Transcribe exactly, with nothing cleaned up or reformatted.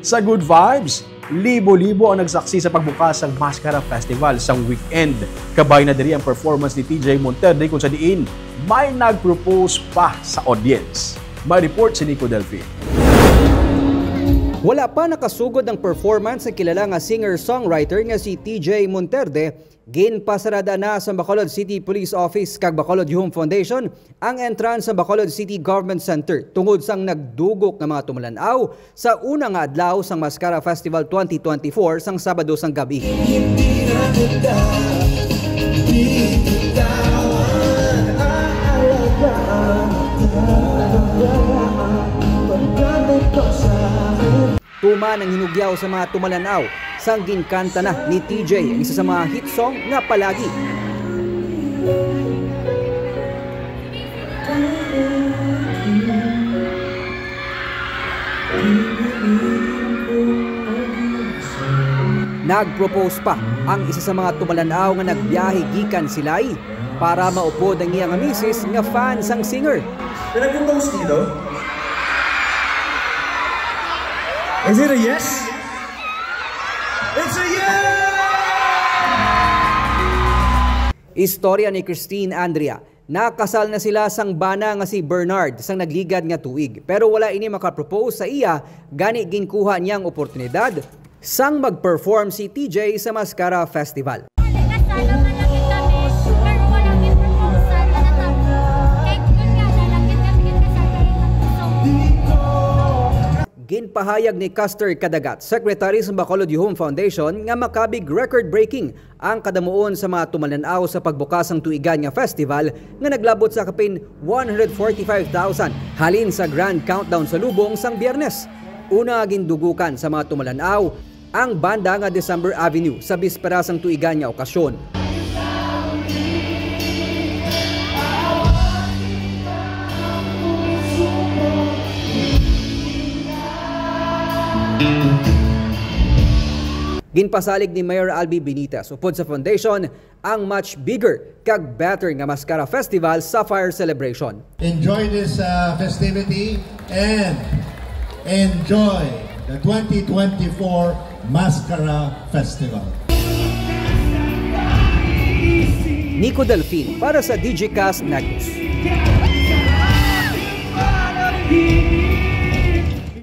Sa Good Vibes, libo-libo ang nagsaksi sa pagbukas sang Mascara Festival sang weekend. Kabay na diri ang performance ni T J Monterde, kung sa diin may nag-propose pa sa audience. May report si Nico Delfin. Wala pa nakasugod ang performance sa kilala nga singer-songwriter nga si T J Monterde. Ginpasarada na sa Bacolod City Police Office kag Bacolod Youth Foundation ang entrance sa Bacolod City Government Center tungod sang nagdugok nga mga tumalan-aw sa una nga adlaw sang Mascara Festival twenty twenty-four sang Sabado sang gabi. Hindi na kita bitawan, aalagaan, aalagaan, pagkabit ko sa akin. Tuman ang hinugyaw sa mga tumalan-aw sang ginkanta na ni T J ang isa sa mga hit song nga Palagi. Nag-propose pa ang isa sa mga tumalan-aw nga nagbiyahe gikan Silay para maupod ang iya nga misis nga fan sang singer. Can I propose dito? Is it a yes? It's a yes! Istorya ni Christine Andrea. Nakasal na sila sang bana nga si Bernard sang nagligad nga tuig, pero wala ini makapropose sa iya, gani ginkuha niya ang oportunidad sang mag-perform si T J sa Mascara Festival. Nagkasal na lang kami, pero wala may proposal na natabo. Kay yun nga, lalaki kami nagkasal na lang. So, Ginpahayag ni Custer Cadagat, secretary sa Bacolod Yuhom Foundation, nga makabig record-breaking ang kadamuon sa mga tumalan-aw sa pagbukas sang tuigan nga festival nga naglabot sa kapin one hundred forty-five thousand halin sa Grand Countdown sa Lubong sang Biyernes. Una nga gindugukan sa mga tumalan-aw ang banda nga December Avenue sa bispera sang tuigan nga okasyon. Ginpasalig ni Mayor Albi Benitez upod sa foundation ang much bigger kag better nga Mascara Festival Sapphire Celebration. Enjoy this, uh, festivity and enjoy the twenty twenty-four Mascara Festival. Nico Delfin para sa Digicast Negros.